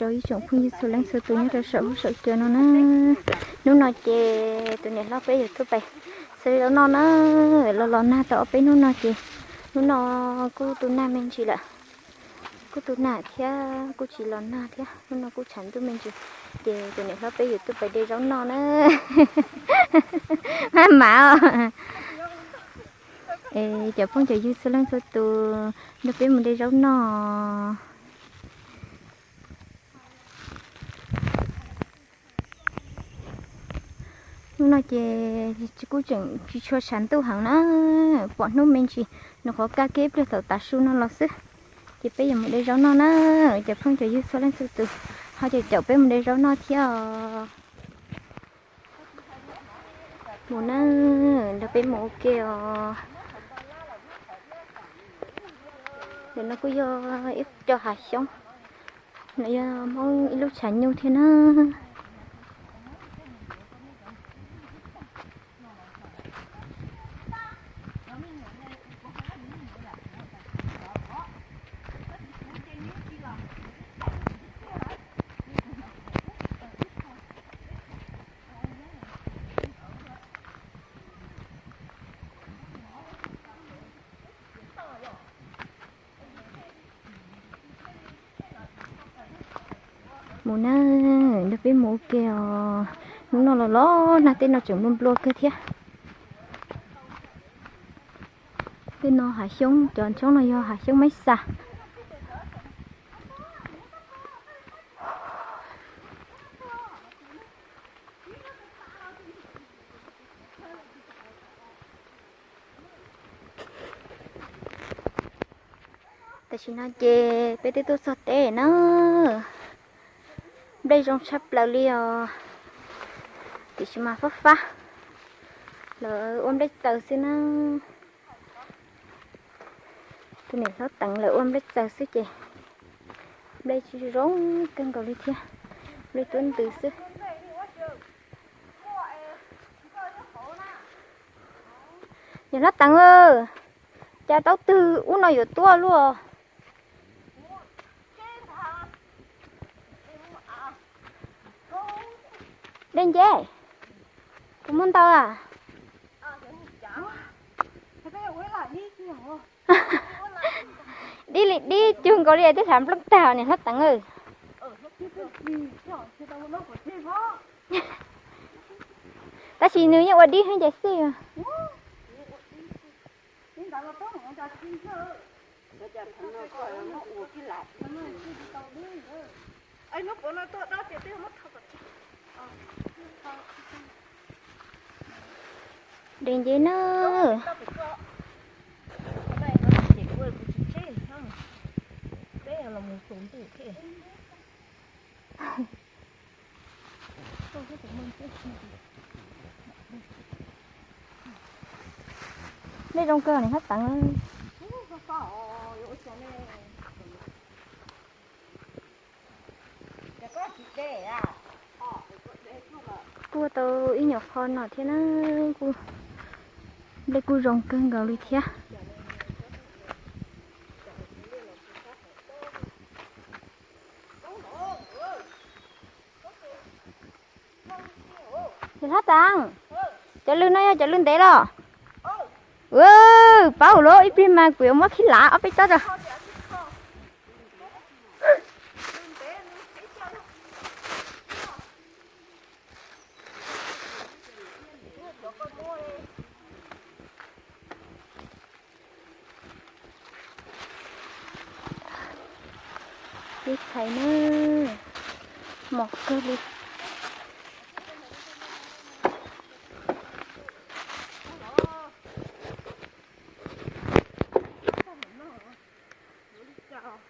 Rau ib tsoom phooj ywg txhua leej txhua tus nyob rau saum huab saum cua no na. Hnub no ces tus niam hlob peb yuav tuaj pais xawb zaub noj na. Los los nag tau ob peb hnub no ces hnub no kuj tu nag me ntsis lawm. Kuj tu nag thiab kuj tsis los nag thiab, hnub no kuj tshav ntuj me ntsis. Ces tus niam hlob peb yuav tuaj pais de zaub noj na. Maj mam os. Es cov phooj cov ywg txhua leej txhua tus, nrog peb mus de zaub noj. Hnub no ces kuj tseem tsis tshua tshav ntuj heev na, pom hnub me ntsis, nws qhuav kaj kiag ib pliag thaum tav su no los xwb. Ces peb yuav mus de zaub noj na, cov phooj cov ywg txhua leej txhua tus ho caum caum peb mus de zaub noj thiab os. Mus na, nrog peb mus ua ke os. Ntawm no kuj yog ib co hav xyoob, no yog Hmoob ib lub tshav nyuj thiab na. Mus na, nrog peb mus ua ke os. Hnub no los los nag, tej no tseem nplua nplua kawg thiab. Tej no hav xyoob, cov ntshoob no yog hav xyoob maib xas. Tam sim no ces peb twb tuaj txog teb na. Nplej zoo tshaj plaws li os. Tiam sis mas fab fab, lawv ua nplej txaws xwb na. Tus niam hlob Teev lawv ua nplej txaws xwb ces nplej tsis zoo kawg nkaus li thiab, nplej tuab ntws xwb. Niam hlob Teev, cas taub twg ub no yuav tuaj luaj? Dej nceb, puas muaj ntau a? Dib li dib cuag nkaus li tej hlav nplooj tag niam hlob Teev. Tab sis nws yeej ua dib heev ces xij. Dej nceb na. Dej zoo kawg niam hlob Teev. Kuj tau ib nyuag qho no thiab na, kuj, nplej kuj zoo kawg nkaus li thiab. Niam hlob Teev, cov lws no yog cov lws ntev los? Paub lawm, ib pliag mas kuv yuav muab khib lav ob peb tsob rau. Ib txhais na, mos kawg li.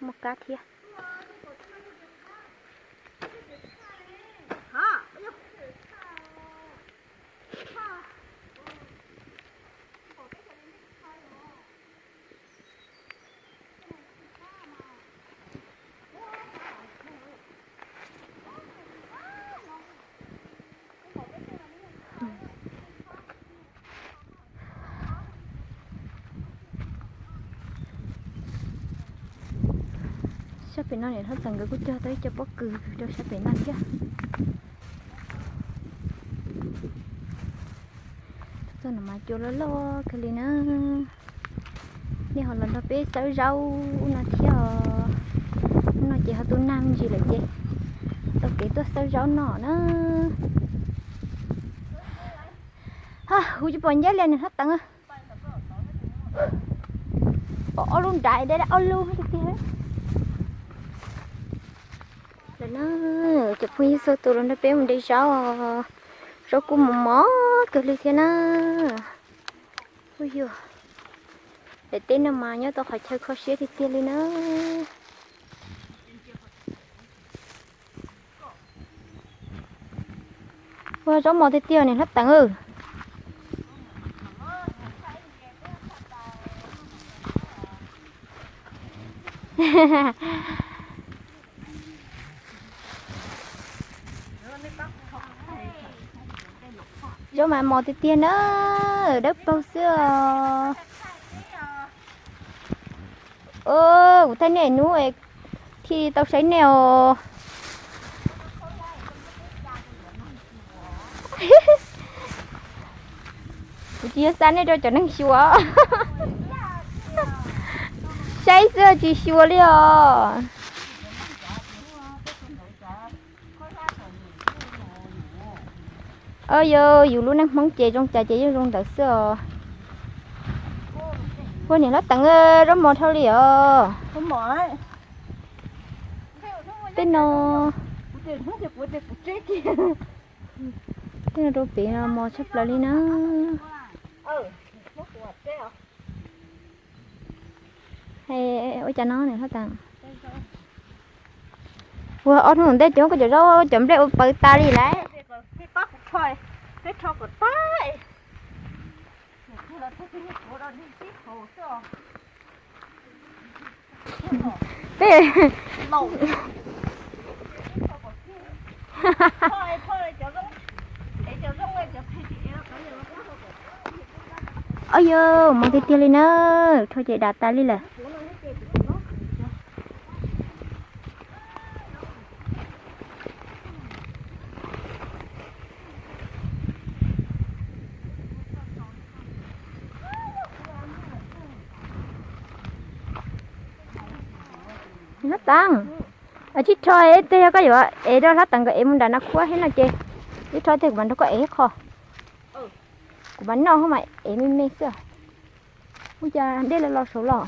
Muaj kab thiab. Pem no niam hlob Txawm nkawd kuj cog tau ib co pob kws rau sab pem no thiab. Txog no mas cua loj loj kawg li na. Nej ho los nrog peb xawb zaub no thiab os. Hnub no ces ho tu nag me ntsis lawm ces tau kev tuaj xawb zaub noj na. Kuv tsis pom nceb li niam hlob Teev. Pom ob lub nrad deb deb ob lub tiag tiag. Lawm na, cov phooj ywg txhua tus los nrog peb mus de zaub. Zaub kuj mos mos kawg li thiab na. Ub yuj, daim teb no mas nyob tau qhov chaw kho siab tiag tiag li na. Ua zaub mos tiag tiag niam hlob Teev. Zaub mas mos tiag tiag na, dawb paug xwb os. Kuv thaij nej hnub thiaj tau saib nej os. Kuv tsis yog xa nej rau cov neeg xyuas, saib xwb tsis xyuas li os. Yog yus lub neej Hmoob ces zoo cas ces yeej zoo ntawd xwb os. Ua niam hlob Teev, zaub mos dhau li os. Tej no, tej no rau pem no mos tshaj plaws li na. Ua cas no niam hlob Teev? Ua ob hnub ntej cov koj cov zaub cov nplej ua pawv tas li lawm. Peb, o yog mos tiag tiag li na, rho ces dam tas li lawm. Hlob Teev, tsib rho tej yog koj yuav ev rau hlob Teev nkawd ev mus nram no khuab thiab no ces tsib rho tej kuv mam nrog koj ev ib qho. Kuv mam noj hos mas ev me me xwb. Ua cas dej los los saud los.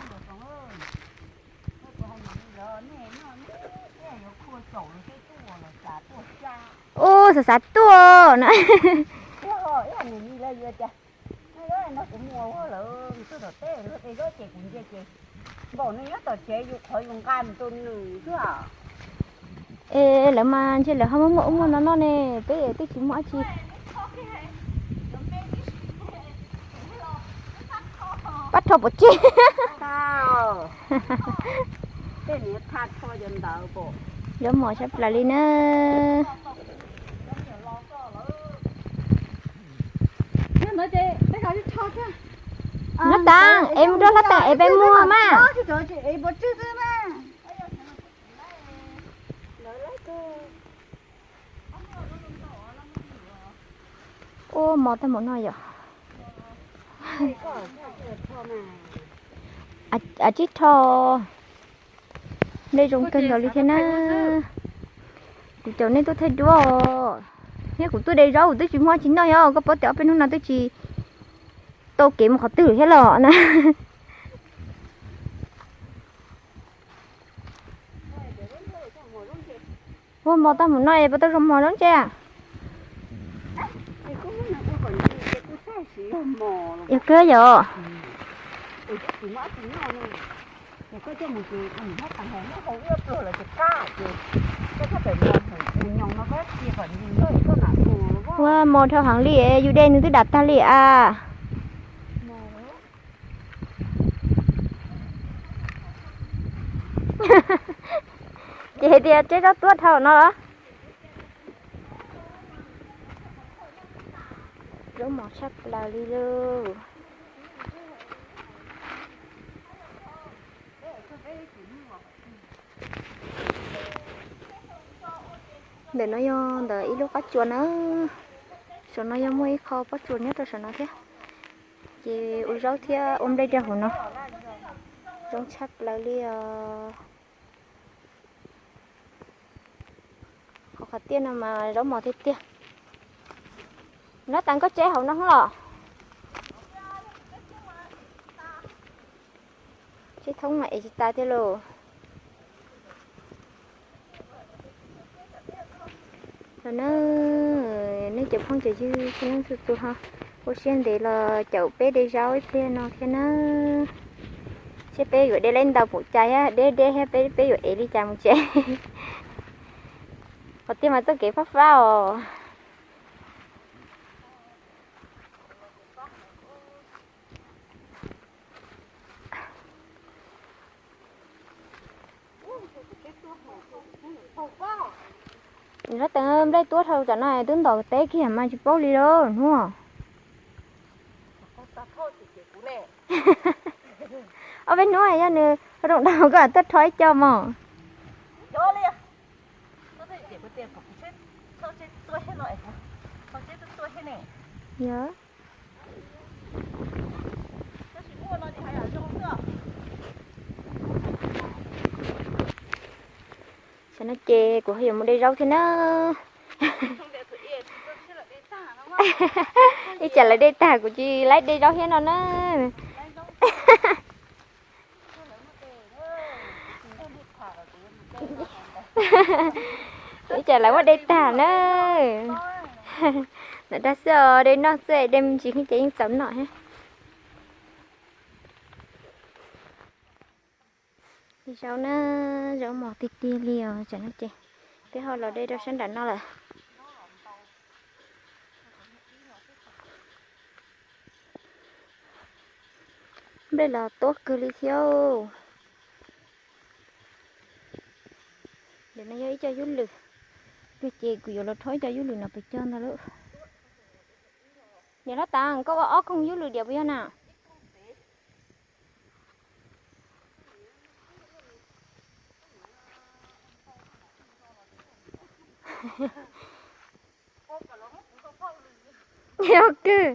Ub, xav xav tuaj na. Es lawv mas ntshe lawv ho muaj muaj ub muaj no noj ne, peb twb tsis muaj dab tsi. Pab rho pov tseg. Zaub mos tshaj plaws li na. Hlob Teev, ev mus rau hlob Teev ev peb muag mas. Ua mos tag mus no yom. Tsib rho. Dej zoo kawg nkaus li thiab na. Kuv caum nej tuaj thaij duab os. Thiab kuv tuaj de zaub kuv twb tsis muaj tsis noj yom, koj paub tias ob peb hnub no twb tsis tau kev mus qhov twg thiab los na. Ua mos tag mus no es puas tau zoo mos zaub ntse? Yog kawg yom. Ua mos dhau heev li, yus de nws twb dam tag li as. Ces hais tias tseb zaub tuab dhau no los. Zaub mos tshaj plaws li lauj. Ntawm no yog ntawm ib lub qab tsuas na. Saum no yog muaj ib qho pob tsuas nyob rau saum no thiab. Ces ua zaub thiab ua nplej rau hauv no. Zoo tshaj plaws li os. Qhov qhov tiaj no mas zaub mos tiag tiag. Nyob tas koj tseb hauv no hlob los? Tseb thoob mas ev tsis tas tiag lauj. Los na, nej cov phooj cov ywg txhua leej txhua tus ho ua siab ntev los caum peb de zaub ib pliag no thiab na. Seb peb yuav de laib ntau npaum cas thiab deb deb thiab peb peb yuav ev li cas mus tsev. Qhov tiaj mas txoj kev fab fab os. Nyob tas nplej tuab dhau tam no twb ntom teb kiag mas tsis paub li lauj hnub. Ob peb hnub yog nws rooj dhau koj tuaj rho ib co mos. Yog. Tam no ces kuv ho yuav mus de zaub thiab na. Ib tsam lawv de tag kuv tsis laib de zaub thiab no na. Ib tsam lawv muab de tag na. Nam dag xwb os, de noj xwb de me ntsis ces yeej txaus noj thiab. Zaub na, zaub mos tiag tiag li os. Tam no ces peb ho los de rau sab nram no lawm. Nplej los tuab kawg li thiab. Ntawm no yog ib co yub lwm, ces kuv yuav los rho ib co yub lwm no pes cog ntag lauj. Niam hlob tas, koj ua ob koog yub lwm diam puas yog na? Yog kawg.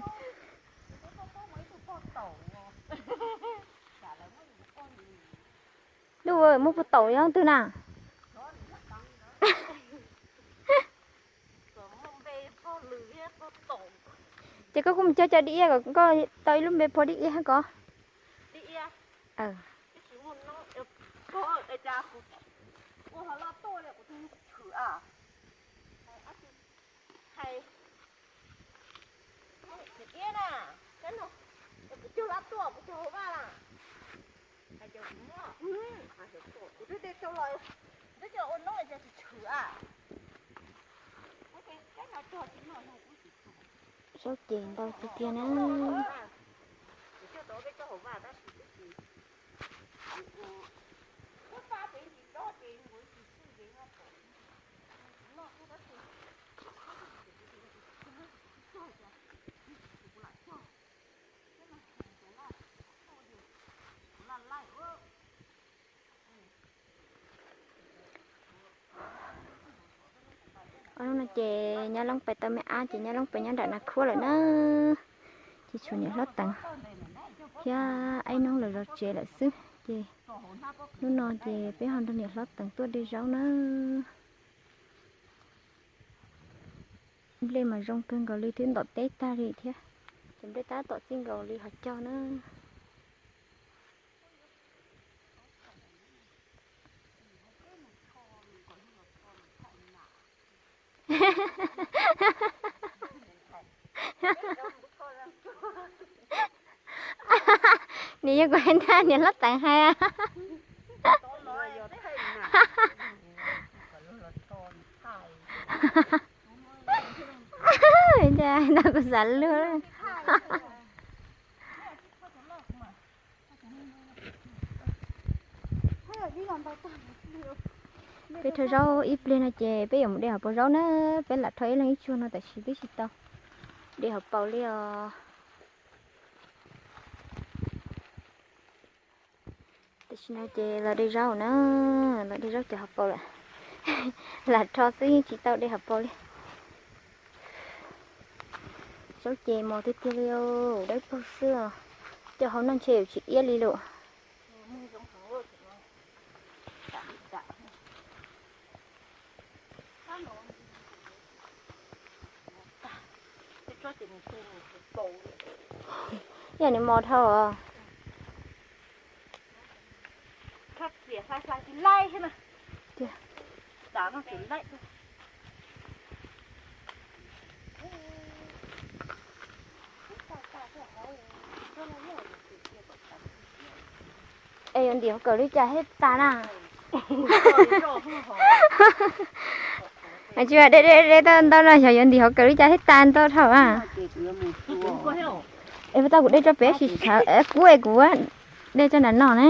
Ntuj, muaj puag taum yog twg na? Ces koj kuj mus cog cov dib iab kom koj tau ib lub npe phua dib iab ko. Zaub ces ntau tiag tiag na. Ob hnub no ces nyab Loob pais tau me ab ces nyab Loob pais nyob nram Nas Khuab lawm na. Ces tshuav niam hlob Teev thiab Aib Noob lawv zov tsev lawm xwb ces hnub no ces peb ho nrog niam hlob Teev tuaj de zaub na. Nplej mas zoo kawg nkaus li, twb ntom teb tag li thiab. Ces nplej tab tom txij nkaus li ho cog na. Nws yog kuv hais ntag, niam hlob Teev hais. Ntag kuv xav luag. Peb rho zaub ib pliag no ces peb yuav mus de hauv paus zaub na. Peb lam rho ib leeg ib tsuag no tab sis twb tsis tau de hauv paus li os. Tam sim no ces los de zaub na, los de zaub cov hauv paus lawm. Lam rho xwb yeej tsis tau de hauv paus li. Zaub ces mos tiag tiag li, dawb paug xwb os. Coj hau noj ntshe yuav tsis iab li lawm. Yog nws mos dhau os. Es yuav ntim hauv kawm li cas thiaj tas na? Tsis de de de tau ntau no, xyov yuav ntim hauv kawm li cas thiaj tas ntau dhau a. Es tau kuv de tso pem sis tshav kub es kuv de tso nram no ne.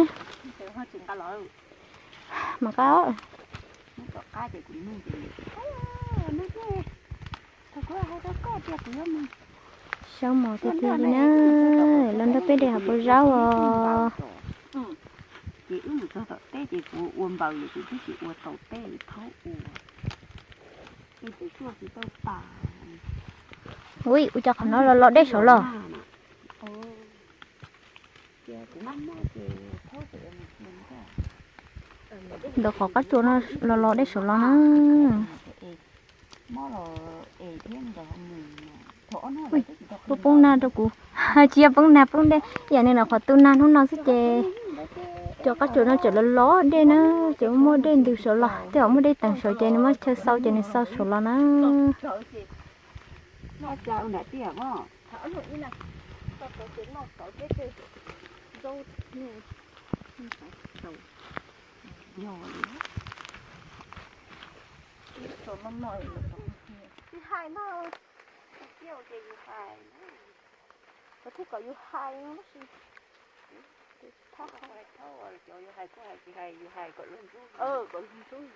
Mas qab. Zaub mos tiag tiag li na, los nrog peb de hauv paus zaub os. Ces wb mus txog tom teb ces kuv ua npaws lawm, kuv twb tsis ua tau teb li thaub ua. Ces twb tsuag tsis tau tas. Ui, ua cas qhov no los los dej saud los? Ntawm qhov qab tsuas no los los dej saud los na. Poob poob nag rau kuv. Tsis yog poob nag poob dej, yam nws lam qhov tu nag hnub no xwb ces cov qab tsuas no tseem los los dej na, tseem muaj dej ntws saud los, tej zaum muaj dej teem saud ces nws muaj chaw xau ces nws xau saud los na. Tsis hais no, tsis hais ces yus hais, kuv thiaj kom yus hais no tab sis thaub cov yus hais kuj hais tsis hais yus hais kom luag ntxub, kom luag ntxub.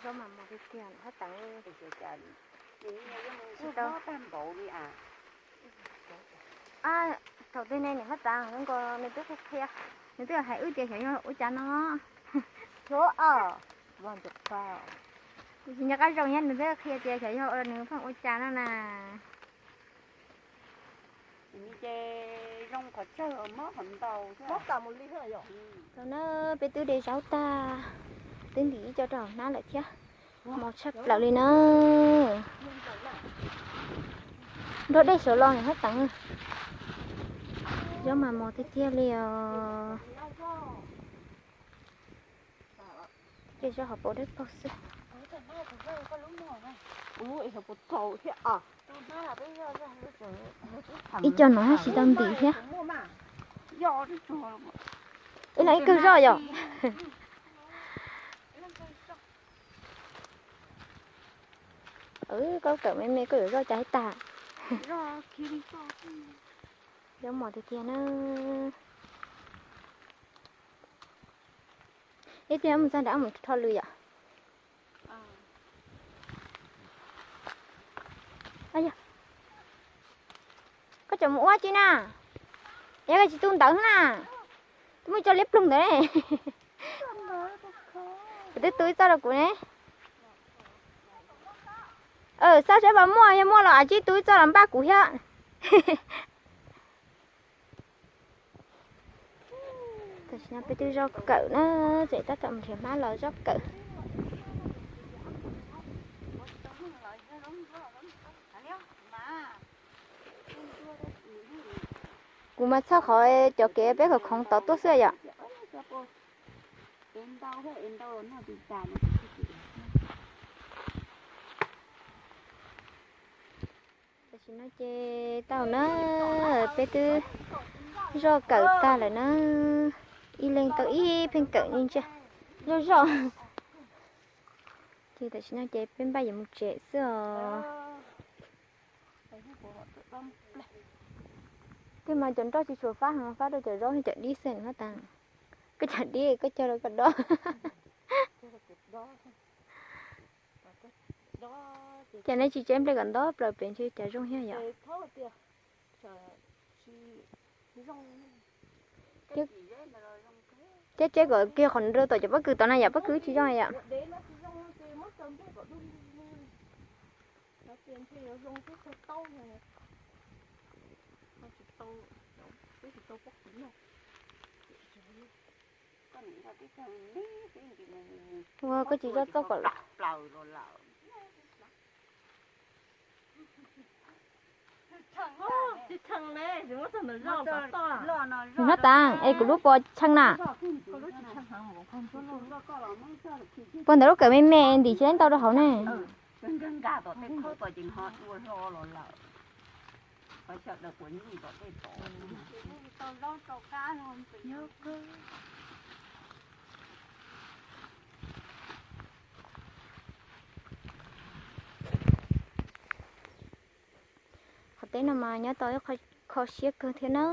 Zaub mas mos tiag tiag hab teev. Tsis tau tag npaum li as. Thaum twg ne niam hab teev zoo nkaus nws twb qhia qhia, nws twb hais wb tias xyov yog ua cas no. Xyov, kuv tsis nco qab zoo thiab nws twb qhia tias xyov yog nws pheej ua cas no na. Ces zoo qhov tsawg mob qhov ntau. Thaum na peb twb de zaub tag, twb ntim ib co rau hauv hnab lawm thiab. Mos tshaj plaws li na. Nrog dej saud los hab teev. Zaub mas mos tiag tiag li os. Ces zaub hauv paus dawb paug xwb. Ib co no hab tsis tau ntim thiab. Ib leeg ib kawg zoj yom. Koj kawm me me koj yuav zoj cas thiaj tag. Zaub mos tiag tiag na. Ib tug mus txog nrad mus rho lws yom. Koj tseem mus ua tsi na? Yog koj tsis tu ntawv na, twb muaj ib co liab ploog ntawd ne. Kuv twb tu ib txoj rau kuv ne. Xav saib puas muaj, yog muaj los tsib tu ib txoj los npaj kuv thiab. Tam sim no peb twb zoj kawm na, tseem tab tom mus nrhiav hmab los zoj kawm. Kuv mas txhawj qhov cov kev peb khoov khoov tod tuaj xwb yom. Tam sim no ces tau na, peb twb zoj kawm tag lawm na, ib leeg tau ib pheej kawm ni ntsia zoj zoj. Ces tam sim no ces peb npaj yuav mus tsev xwb os. Tej mas cov nroj tsis tshua fab heev, fab rau cov zaub thiab cov dib xwb na hab tas. Koj cov dib koj cog rau koj dob. Ces neb tsis tseb nplej kom nto plaws pem ntshe cas zoo thiab yom. Thiab tseb kom kiag qhov nrau tom cov pob kws tod na yom, pob kws tsis zoo yom. Ua koj tsis tso txauj kom nws nyob tas es kuv lub pos tshee na. Pos ntawm lub kawm me me ntim tsis ntau rau hauv ne. Qhov teb no mas nyob tau ib qho kho siab kawg thiab na.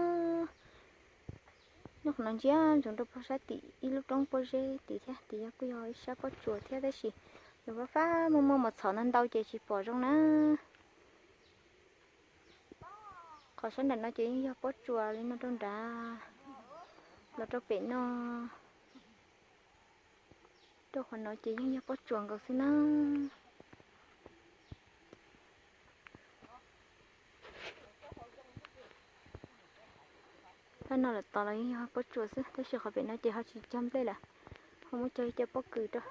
Nyob qhov no ntsia ntsoov rau pog sab tim ib lub roob pob zeb tim thiab, tim yog kuj yog ib sab pob tsuas thiab tab sis nws fab fab muaj muaj mos txhom ntau ntau ces tsis pom zoo na. Qhov sab nram no ces yeej yog pob tsuas li no rau nrad, los rau pem no, rau qhov no ces yeej yog pob tsuas nkaus xwb na. Pab no lawm tos los yeej yog pob tsuas xwb tab sis qhov pem no ces ho tsis cog nplej lawm, ho muab cog ib co pob kws rau.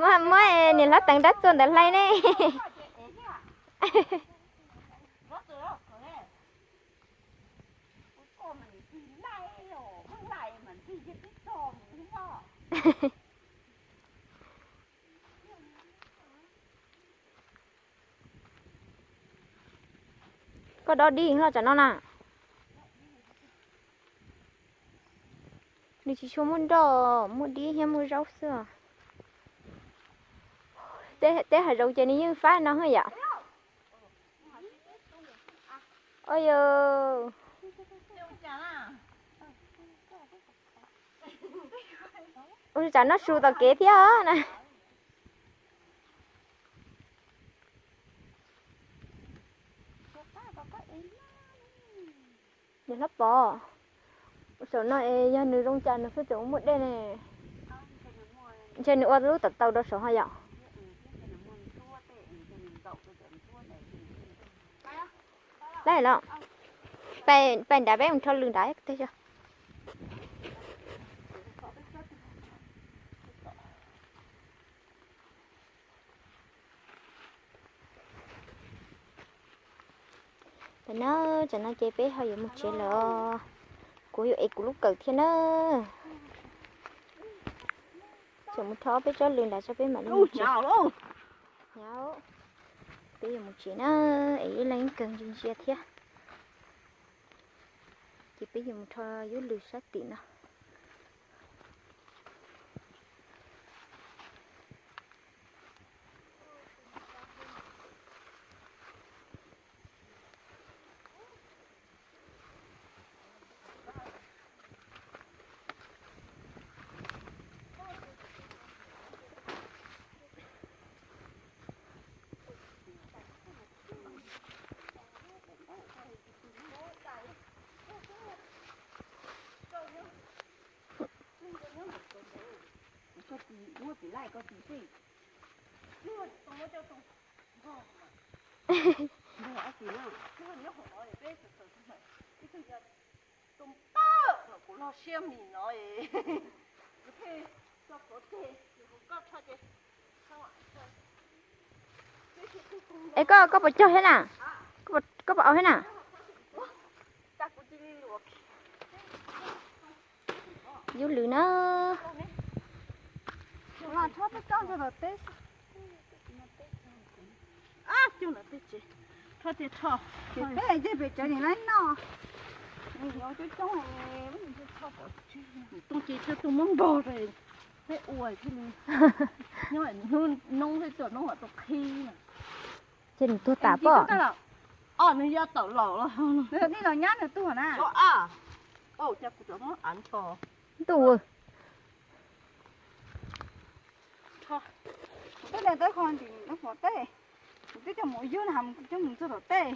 Muab, muab niam hlob teev dab txuag ntawd hlais ne. Koj dob dib los tsam no na. Nws tsis tshua muaj nroj, muaj dib thiab muaj zaub xwb. Teb hav zoov ces nws yeej fab no yom. Ua yus, ua tsam no su tom kev thiab na. Niam hlob Pov, saum no es yog nws zoo cas nws thiaj tseem muaj dej ne? Ntshe nws ua lub tom tau rau saum ho yom. Lawm los, pais nrad peb mus rho lws nrad teg. Tam no, tam no ces peb ho yuav mus tsev lawm. Kuv yuav ev kuv lub kawm thiab na. Tseem mus rho peb tsob lws nrad tso peb mam li mus tsev. Peb yuav mus tsev na, es ib leeg ib kawg ntsia ntsia thiab. Ces peb yuav mus rho yub lws sab tim no. Es koj, koj puas cog thiab na? Koj puas au thiab na? Yub lws na. Peb yeej pem tsev nim lawv noj. Tooj ci thiab tooj muab npog rau peb ua thiaj li nyob hnub noob thiab tuaj noob mam tau qhib na. Ces nws tuag tas pob. Os, nws yog tawm laus los. Nws los nyab nws tuag na. Cas kuv cov muab av ncho. Ntuj. Kuv twb de tau qho ntim lub qhov teb, kuv twb coj mus yub na, coj mus txog tom teb.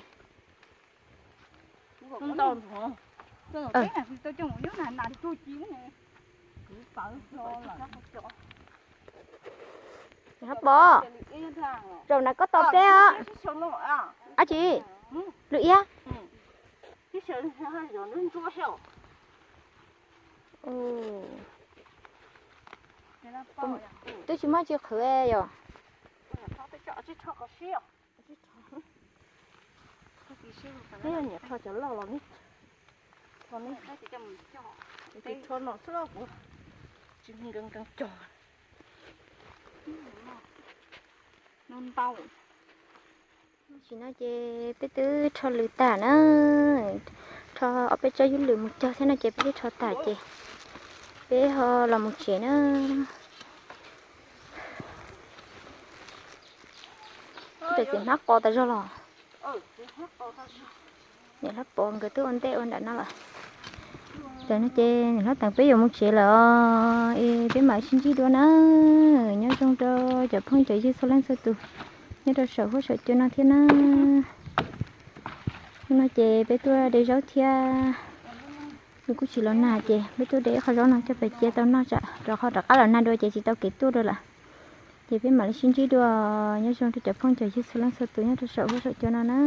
Txog tom teb na, tau coj mus yub na, nas tuag ci. Hab Pov, zaum na koj tos peb os. Ab tsi, lwm iab. Twb tsis muaj tsi qhwv yom. Neb yog nyiam kho cov loj los neb kho, neb tsis kho no xwb kuv tsis nkees nkees cog. Tam sim no ces peb twb rho lws tag na, rho ob peb tsob yub lws mus cog thiab no ces peb twb rho tag ces peb ho los mus tsev na. Tab sis hmab qos tas zog los. Niam hlob Pov nkawd twb ua ntej ua nram no lawm. Tam no ces niam hlob Teev peb yuav mus tsev lawm os, es peb mam sib ntsib dua na. Nyob zoo rau cov phooj cov ywg txhua leej txhua tus nyob rau saum huab saum cua no thiab na. Hnub no ces peb tuaj de zaub thiab, nws kuj tsis los nag ces peb tuaj de ib qho zaub no coj pais cia tau noj tsam rau qhov rov qab los nag dua ces tsis tau kev tuaj dua lawm. Ces peb mam li sib ntsib dua, nyob zoo rau cov phooj cov ywg txhua leej txhua tus nyob rau saum huab saum cua no na.